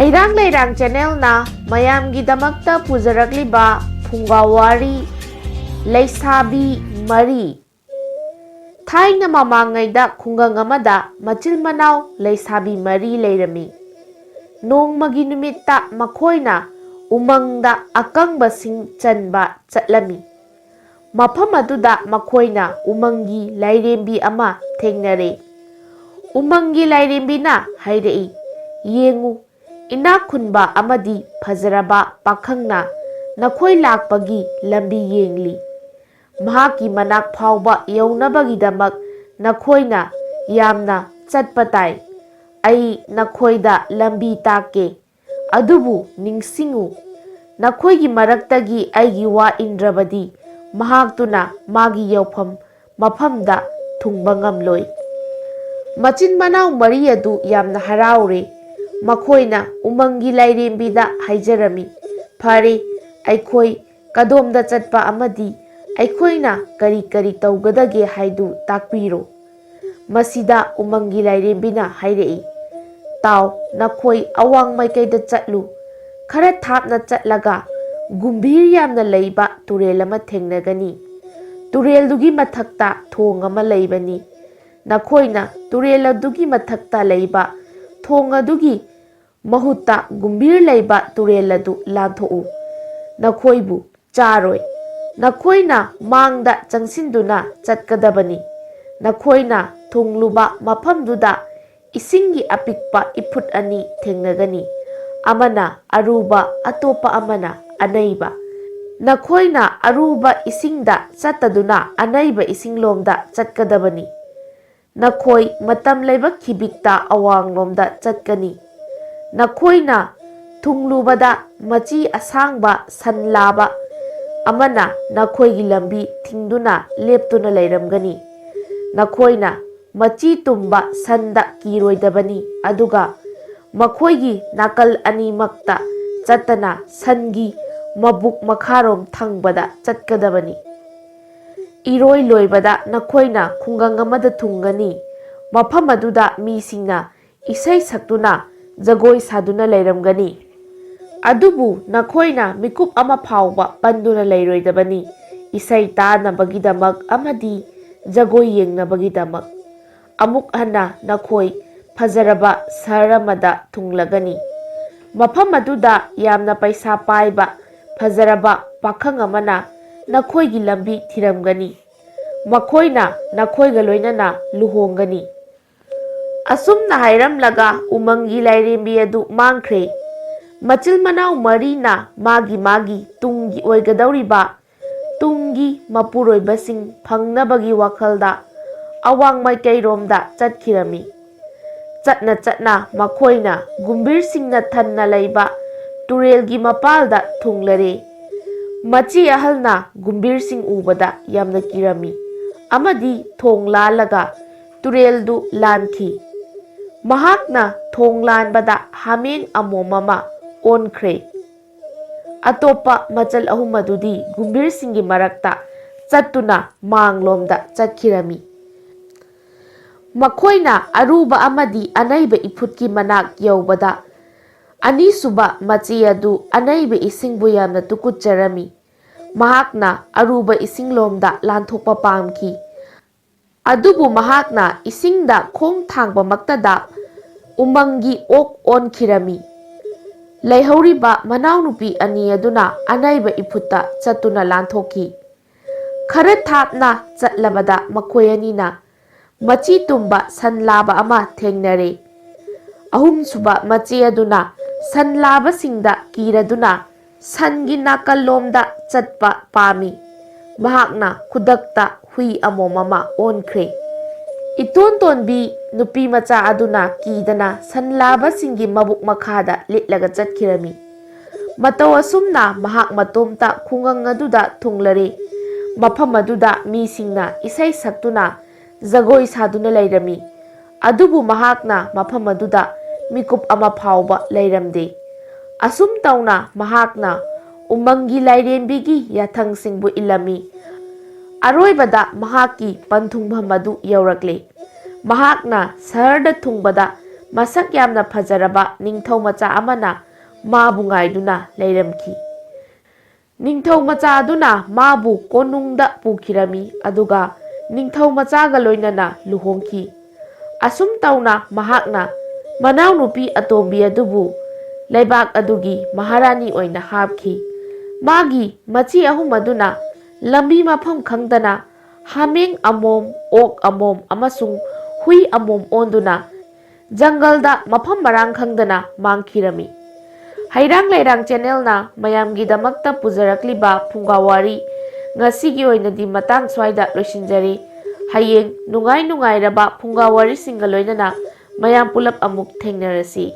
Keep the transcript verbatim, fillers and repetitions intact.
ꯏꯔꯥꯡ ꯂꯩꯔꯥꯡ ꯆꯦꯅꯦꯜꯅ ꯃꯌꯥꯝꯒꯤꯗꯃꯛꯇ ꯄꯨꯖꯔꯛꯂꯤꯕ ꯐꯨꯡꯒꯥ ꯋꯥꯔꯤ, ꯂꯩꯁꯥꯕꯤ ꯃꯔꯤ꯫ ꯊꯥꯏꯅ ꯃꯃꯥꯡꯉꯩꯗ ꯈꯨꯡꯒꯪ ꯑꯃꯗ ꯃꯆꯤꯟ ꯃꯅꯥꯎ ꯂꯩꯁꯥꯕꯤ ꯃꯔꯤ ꯂꯩꯔꯝꯃꯤ꯫ ꯅꯣꯡꯃꯒꯤ ꯅꯨꯃꯤꯠꯇ ꯃꯈꯣꯏꯅ ꯎꯃꯪꯗ ꯑꯀꯪꯕꯁꯤꯡ ꯆꯟꯕ ꯆꯠꯂꯝꯃꯤ꯫ ꯃꯐꯝ ꯑꯗꯨꯗ ꯃꯈꯣꯏꯅ ꯎꯃꯪꯒꯤ ꯂꯥꯏꯔꯦꯝꯕꯤ ꯑꯃ ꯊꯦꯡꯅꯔꯦ꯫ ꯎꯃꯪꯒꯤ ꯂꯥꯏꯔꯦꯝꯕꯤꯅ ꯍꯥꯏꯔꯛꯏ, "ꯌꯦꯡꯉꯨ, ꯏꯅꯥꯛ ꯈꯨꯟꯕ ꯑꯃꯗꯤ ꯐꯖꯔꯕ ꯄꯥꯈꯪꯅ ꯅꯈꯣꯏ ꯂꯥꯛꯄꯒꯤ ꯂꯝꯕꯤ ꯌꯦꯡꯂꯤ꯫ ꯃꯍꯥꯛꯀꯤ ꯃꯅꯥꯛ ꯐꯥꯎꯕ ꯌꯧꯅꯕꯒꯤꯗꯃꯛ ꯅꯈꯣꯏꯅ ꯌꯥꯝꯅ ꯆꯠꯄ ꯇꯥꯏ꯫ ꯑꯩ ꯅꯈꯣꯏꯗ ꯂꯝꯕꯤ ꯇꯥꯛꯀꯦ꯫ ꯑꯗꯨꯕꯨ ꯅꯤꯡꯁꯤꯡꯉꯨ, ꯅꯈꯣꯏꯒꯤ ꯃꯔꯛꯇꯒꯤ ꯑꯩꯒꯤ ꯋꯥ ꯏꯟꯗ꯭ꯔꯕꯗꯤ ꯃꯍꯥꯛꯇꯨꯅ ꯃꯥꯒꯤ ꯌꯧꯐꯝ ꯃꯐꯝꯗ ꯊꯨꯡꯕ ꯉꯝꯂꯣꯏ꯫" ꯃꯆꯤꯟ ꯃꯅꯥꯎ ꯃꯔꯤ ꯑꯗꯨ ꯌꯥꯝꯅ ꯍꯔꯥꯎꯔꯦ꯫ ꯃꯈꯣꯏꯅ ꯎꯃꯪꯒꯤ ꯂꯥꯏꯔꯦꯝꯕꯤꯗ ꯍꯥꯏꯖꯔꯝꯃꯤ, "ꯐꯔꯦ, ꯑꯩꯈꯣꯏ ꯀꯗꯣꯝꯗ ꯆꯠꯄ ꯑꯃꯗꯤ ꯑꯩꯈꯣꯏꯅ ꯀꯔꯤ ꯀꯔꯤ ꯇꯧꯒꯗꯒꯦ ꯍꯥꯏꯗꯨ ꯇꯥꯛꯄꯤꯔꯣ꯫" ꯃꯁꯤꯗ ꯎꯃꯪꯒꯤ ꯂꯥꯏꯔꯦꯝꯕꯤꯅ ꯍꯥꯏꯔꯛꯏ, "ꯇꯥꯎ, ꯅꯈꯣꯏ ꯑꯋꯥꯡ ꯃꯥꯏꯀꯩꯗ ꯆꯠꯂꯨ꯫ ꯈꯔ ꯊꯥꯞꯅ ꯆꯠꯂꯒ ꯒꯨꯝꯚꯤꯔ ꯌꯥꯝꯅ ꯂꯩꯕ ꯇꯨꯔꯦꯜ ꯑꯃ ꯊꯦꯡꯅꯒꯅꯤ꯫ ꯇꯨꯔꯦꯜꯗꯨꯒꯤ ꯃꯊꯛꯇ ꯊꯣꯡ ꯑꯃ ꯂꯩꯕꯅꯤ꯫ ꯅꯈꯣꯏꯅ ꯇꯨꯔꯦꯜ ꯑꯗꯨꯒꯤ ꯃꯊꯛꯇ ꯂꯩꯕ ꯊꯣꯡ ꯑꯗꯨꯒꯤ ꯃꯍꯨꯠꯇ ꯒꯨꯝꯚꯤꯔ ꯂꯩꯕ ꯇꯨꯔꯦꯜ ꯑꯗꯨ ꯂꯥꯟꯊꯣꯛꯎ꯫ ꯅꯈꯣꯏꯕꯨ ꯆꯥꯔꯣꯏ꯫ ꯅꯈꯣꯏꯅ ꯃꯥꯡꯗ ꯆꯪꯁꯤꯟꯗꯨꯅ ꯆꯠꯀꯗꯕꯅꯤ꯫ ꯅꯈꯣꯏꯅ ꯊꯨꯡꯂꯨꯕ ꯃꯐꯝꯗꯨꯗ ꯏꯁꯤꯡꯒꯤ ꯑꯄꯤꯛꯄ ꯏꯐꯨꯠ ꯑꯅꯤ ꯊꯦꯡꯅꯒꯅꯤ, ꯑꯃꯅ ꯑꯔꯨꯕ, ꯑꯇꯣꯞꯄ ꯑꯃꯅ ꯑꯅꯩꯕ꯫ ꯅꯈꯣꯏꯅ ꯑꯔꯨꯕ ꯏꯁꯤꯡꯗ ꯆꯠꯇꯗꯨꯅ ꯑꯅꯩꯕ ꯏꯁꯤꯡꯂꯣꯝꯗ ꯆꯠꯀꯗꯕꯅꯤ꯫ ꯅꯈꯣꯏ ꯃꯇꯝ ꯂꯩꯕ ꯈꯤꯕꯤꯛꯇ ꯑꯋꯥꯡꯂꯣꯝꯗ ꯆꯠꯀꯅꯤ꯫ ꯅꯈꯣꯏꯅ ꯊꯨꯡꯂꯨꯕꯗ ꯃꯆꯤ ꯑꯁꯥꯡꯕ ꯁꯟ ꯂꯥꯕ ꯑꯃꯅ ꯅꯈꯣꯏꯒꯤ ꯂꯝꯕꯤ ꯊꯤꯡꯗꯨꯅ ꯂꯦꯞꯇꯨꯅ ꯂꯩꯔꯝꯒꯅꯤ꯫ ꯅꯈꯣꯏꯅ ꯃꯆꯤ ꯇꯨꯝꯕ ꯁꯟꯗ ꯀꯤꯔꯣꯏꯗꯕꯅꯤ, ꯑꯗꯨꯒ ꯃꯈꯣꯏꯒꯤ ꯅꯥꯀꯜ ꯑꯅꯤꯃꯛꯇ ꯆꯠꯇꯅ ꯁꯟꯒꯤ ꯃꯕꯨꯛ ꯃꯈꯥꯔꯣꯝ ꯊꯪꯕꯗ ꯆꯠꯀꯗꯕꯅꯤ꯫ ꯏꯔꯣꯏ ꯂꯣꯏꯕꯗ ꯅꯈꯣꯏꯅ ꯈꯨꯡꯒꯪ ꯑꯃꯗ ꯊꯨꯡꯒꯅꯤ꯫ ꯃꯐꯝ ꯑꯗꯨꯗ ꯃꯤꯁꯤꯡꯅ ꯏꯁꯩ ꯁꯛꯇꯨꯅ ꯖꯒꯣꯏ ꯁꯥꯗꯨꯅ ꯂꯩꯔꯝꯒꯅꯤ꯫ ꯑꯗꯨꯕꯨ ꯅꯈꯣꯏꯅ ꯃꯤꯀꯨꯞ ꯑꯃ ꯐꯥꯎꯕ ꯄꯟꯗꯨꯅ ꯂꯩꯔꯣꯏꯗꯕꯅꯤ, ꯏꯁꯩ ꯇꯥꯅꯕꯒꯤꯗꯃꯛ ꯑꯃꯗꯤ ꯖꯒꯣꯏ ꯌꯦꯡꯅꯕꯒꯤꯗꯃꯛ꯫ ꯑꯃꯨꯛ ꯍꯟꯅ ꯅꯈꯣꯏ ꯐꯖꯔꯕ ꯁꯍꯔ ꯑꯃꯗ ꯊꯨꯡꯂꯒꯅꯤ꯫ ꯃꯐꯝ ꯑꯗꯨꯗ ꯌꯥꯝꯅ ꯄꯩꯁꯥ ꯄꯥꯏꯕ ꯐꯖꯔꯕ ꯄꯥꯈꯪ ꯑꯃꯅ ꯅꯈꯣꯏꯒꯤ ꯂꯝꯕꯤ ꯊꯤꯔꯝꯒꯅꯤ꯫ ꯃꯈꯣꯏꯅ ꯅꯈꯣꯏꯒ ꯂꯣꯏꯅꯅ ꯂꯨꯍꯣꯡꯒꯅꯤ꯫ ꯑꯁꯨꯝꯅ ꯍꯥꯏꯔꯝꯂꯒ ꯎꯃꯪꯒꯤ ꯂꯥꯏꯔꯦꯝꯕꯤ ꯑꯗꯨ ꯃꯥꯡꯈ꯭ꯔꯦ꯫ ꯃꯆꯤꯜ ꯃꯅꯥꯎ ꯃꯔꯤꯅ ꯃꯥꯒꯤ ꯃꯥꯒꯤ ꯇꯨꯡꯒꯤ ꯑꯣꯏꯒꯗꯧꯔꯤꯕ ꯇꯨꯡꯒꯤ ꯃꯄꯨꯔꯣꯏꯕꯁꯤꯡ ꯐꯪꯅꯕꯒꯤ ꯋꯥꯈꯜꯗ ꯑꯋꯥꯡ ꯃꯥꯏꯀꯩꯔꯣꯝꯗ ꯆꯠꯈꯤꯔꯝꯃꯤ꯫ ꯆꯠꯅ ꯆꯠꯅ ꯃꯈꯣꯏꯅ ꯒꯨꯝꯕꯤꯔꯁꯤꯡꯅ ꯊꯟꯅ ꯂꯩꯕ ꯇꯨꯔꯦꯜꯒꯤ ꯃꯄꯥꯜꯗ ꯊꯨꯡꯂꯔꯦ꯫ ꯃꯆꯤ ꯑꯍꯜꯅ ꯒꯨꯝꯕꯤꯔꯁꯤꯡ ꯎꯕꯗ ꯌꯥꯝꯅ ꯀꯤꯔꯝꯃꯤ ꯑꯃꯗꯤ ꯊꯣꯡ ꯂꯥꯜꯂꯒ ꯇꯨꯔꯦꯜꯗꯨ ꯂꯥꯟꯈꯤ꯫ ꯃꯍꯥꯛꯅ ꯊꯣꯡ ꯂꯥꯟꯕꯗ ꯍꯥꯃꯦꯡ ꯑꯃꯣꯝ ꯑꯃ ꯑꯣꯟꯈ꯭ꯔꯦ꯫ ꯑꯇꯣꯞꯄ ꯃꯆꯜ ꯑꯍꯨꯝ ꯑꯗꯨꯗꯤ ꯒꯨꯝꯕꯤꯔꯁꯤꯡꯒꯤ ꯃꯔꯛꯇ ꯆꯠꯇꯨꯅ ꯃꯥꯡꯂꯣꯝꯗ ꯆꯠꯈꯤꯔꯝꯃꯤ꯫ ꯃꯈꯣꯏꯅ ꯑꯔꯨꯕ ꯑꯃꯗꯤ ꯑꯅꯩꯕ ꯏꯐꯨꯠꯀꯤ ꯃꯅꯥꯛ ꯌꯧꯕꯗ, ꯑꯅꯤꯁꯨꯕ ꯃꯆꯦ ꯑꯗꯨ ꯑꯅꯩꯕ ꯏꯁꯤꯡꯕꯨ ꯌꯥꯝꯅ ꯇꯨꯀꯨꯠꯆꯔꯝꯃꯤ꯫ ꯃꯍꯥꯛꯅ ꯑꯔꯨꯕ ꯏꯁꯤꯡꯂꯣꯝꯗ ꯂꯥꯟꯊꯣꯛꯄ ꯄꯥꯝꯈꯤ꯫ ꯑꯗꯨꯕꯨ ꯃꯍꯥꯛꯅ ꯏꯁꯤꯡꯗ ꯈꯣꯡ ꯊꯥꯡꯕꯃꯛꯇꯗ ꯎꯃꯪꯒꯤ ꯑꯣꯛ ꯑꯣꯟꯈꯤꯔꯝꯃꯤ꯫ ꯂꯩꯍꯧꯔꯤꯕ ꯃꯅꯥꯎꯅꯨꯄꯤ ꯑꯅꯤ ꯑꯗꯨꯅ ꯑꯅꯩꯕ ꯏꯐꯨꯠꯇ ꯆꯠꯇꯨꯅ ꯂꯥꯟꯊꯣꯛꯈꯤ꯫ ꯈꯔ ꯊꯥꯞꯅ ꯆꯠꯂꯕꯗ ꯃꯈꯣꯏ ꯑꯅꯤꯅ ꯃꯆꯤ ꯇꯨꯝꯕ ꯁꯟ ꯂꯥꯕ ꯑꯃ ꯊꯦꯡꯅꯔꯦ꯫ ꯑꯍꯨꯝꯁꯨꯕ ꯃꯆꯦ ꯑꯗꯨꯅ ꯁꯟ ꯂꯥꯕꯁꯤꯡꯗ ꯀꯤꯔꯗꯨꯅ ꯁꯟꯒꯤ ꯅꯥꯀꯜꯂꯣꯝꯗ ꯆꯠꯄ ꯄꯥꯝꯃꯤ꯫ ꯃꯍꯥꯛꯅ ꯈꯨꯗꯛꯇ ꯍꯨꯏ ꯑꯃꯣꯝ ꯑꯃ ꯑꯣꯟꯈ꯭ꯔꯦ꯫ ꯏꯇꯣꯟ ꯇꯣꯟꯕꯤ ꯅꯨꯄꯤ ꯃꯆꯥ ꯑꯗꯨꯅ ꯀꯤꯗꯅ ꯁꯟ ꯂꯥꯕꯁꯤꯡꯒꯤ ꯃꯕꯨꯛ ꯃꯈꯥꯗ ꯂꯤꯠꯂꯒ ꯆꯠꯈꯤꯔꯝꯃꯤ꯫ ꯃꯇꯧ ꯑꯁꯨꯝꯅ ꯃꯍꯥꯛ ꯃꯇꯣꯝꯇ ꯈꯨꯡꯒꯪ ꯑꯗꯨꯗ ꯊꯨꯡꯂꯔꯦ꯫ ꯃꯐꯝ ꯑꯗꯨꯗ ꯃꯤꯁꯤꯡꯅ ꯏꯁꯩ ꯁꯛꯇꯨꯅ ꯖꯒꯣꯏ ꯁꯥꯗꯨꯅ ꯂꯩꯔꯝꯃꯤ꯫ ꯑꯗꯨꯕꯨ ꯃꯍꯥꯛꯅ ꯃꯐꯝ ꯑꯗꯨꯗ ꯃꯤꯀꯨꯞ ꯑꯃ ꯐꯥꯎꯕ ꯂꯩꯔꯝꯗꯦ꯫ ꯑꯁꯨꯝ ꯇꯧꯅ ꯃꯍꯥꯛꯅ ꯎꯃꯪꯒꯤ ꯂꯥꯏꯔꯦꯝꯕꯤꯒꯤ ꯌꯥꯊꯪꯁꯤꯡꯕꯨ ꯏꯜꯂꯝꯃꯤ꯫ ꯑꯔꯣꯏꯕꯗ ꯃꯍꯥꯛꯀꯤ ꯄꯟꯊꯨꯡꯐꯝ ꯑꯗꯨ ꯌꯧꯔꯛꯂꯦ꯫ ꯃꯍꯥꯛꯅ ꯁꯍꯔꯗ ꯊꯨꯡꯕꯗ ꯃꯁꯛ ꯌꯥꯝꯅ ꯐꯖꯔꯕ ꯅꯤꯡꯊꯧ ꯃꯆꯥ ꯑꯃꯅ ꯃꯥꯕꯨ ꯉꯥꯏꯗꯨꯅ ꯂꯩꯔꯝꯈꯤ꯫ ꯅꯤꯡꯊꯧ ꯃꯆꯥ ꯑꯗꯨꯅ ꯃꯥꯕꯨ ꯀꯣꯅꯨꯡꯗ ꯄꯨꯈꯤꯔꯝꯃꯤ, ꯑꯗꯨꯒ ꯅꯤꯡꯊꯧ ꯃꯆꯥꯒ ꯂꯣꯏꯅꯅ ꯂꯨꯍꯣꯡꯈꯤ꯫ ꯑꯁꯨꯝ ꯇꯧꯅ ꯃꯍꯥꯛꯅ ꯃꯅꯥꯎꯅꯨꯄꯤ ꯑꯇꯣꯝꯕꯤ ꯑꯗꯨꯕꯨ ꯂꯩꯕꯥꯛ ꯑꯗꯨꯒꯤ ꯃꯍꯥꯔꯥꯅꯤ ꯑꯣꯏꯅ ꯍꯥꯞꯈꯤ꯫ ꯃꯥꯒꯤ ꯃꯆꯦ ꯑꯍꯨꯝ ꯑꯗꯨꯅ ꯂꯝꯕꯤ ꯃꯐꯝ ꯈꯪꯗꯅ ꯍꯥꯃꯦꯡ ꯑꯃꯣꯝ, ꯑꯣꯛ ꯑꯃꯣꯝ ꯑꯃꯁꯨꯡ ꯍꯨꯏ ꯑꯃꯣꯝ ꯑꯣꯟꯗꯨꯅ ꯖꯪꯒꯜꯗ ꯃꯐꯝ ꯃꯔꯥꯡ ꯈꯪꯗꯅ ꯃꯥꯡꯈꯤꯔꯝꯃꯤ꯫ ꯍꯩꯔꯥꯡ ꯂꯩꯔꯥꯡ ꯆꯦꯅꯦꯜꯅ ꯃꯌꯥꯝꯒꯤꯗꯃꯛꯇ ꯄꯨꯖꯔꯛꯂꯤꯕ ꯐꯨꯡꯒꯥ ꯋꯥꯔꯤ ꯉꯁꯤꯒꯤ ꯑꯣꯏꯅꯗꯤ ꯃꯇꯥꯡ ꯁ꯭ꯋꯥꯏꯗ ꯂꯣꯏꯁꯤꯟꯖꯔꯦ꯫ ꯍꯌꯦꯡ ꯅꯨꯡꯉꯥꯏ ꯅꯨꯡꯉꯥꯏꯔꯕ ꯐꯨꯡꯒꯥ ꯋꯥꯔꯤꯁꯤꯡꯒ ꯂꯣꯏꯅꯅ ꯃꯌꯥꯝ ꯄꯨꯂꯞ ꯑꯃꯨꯛ ꯊꯦꯡꯅꯔꯁꯤ꯫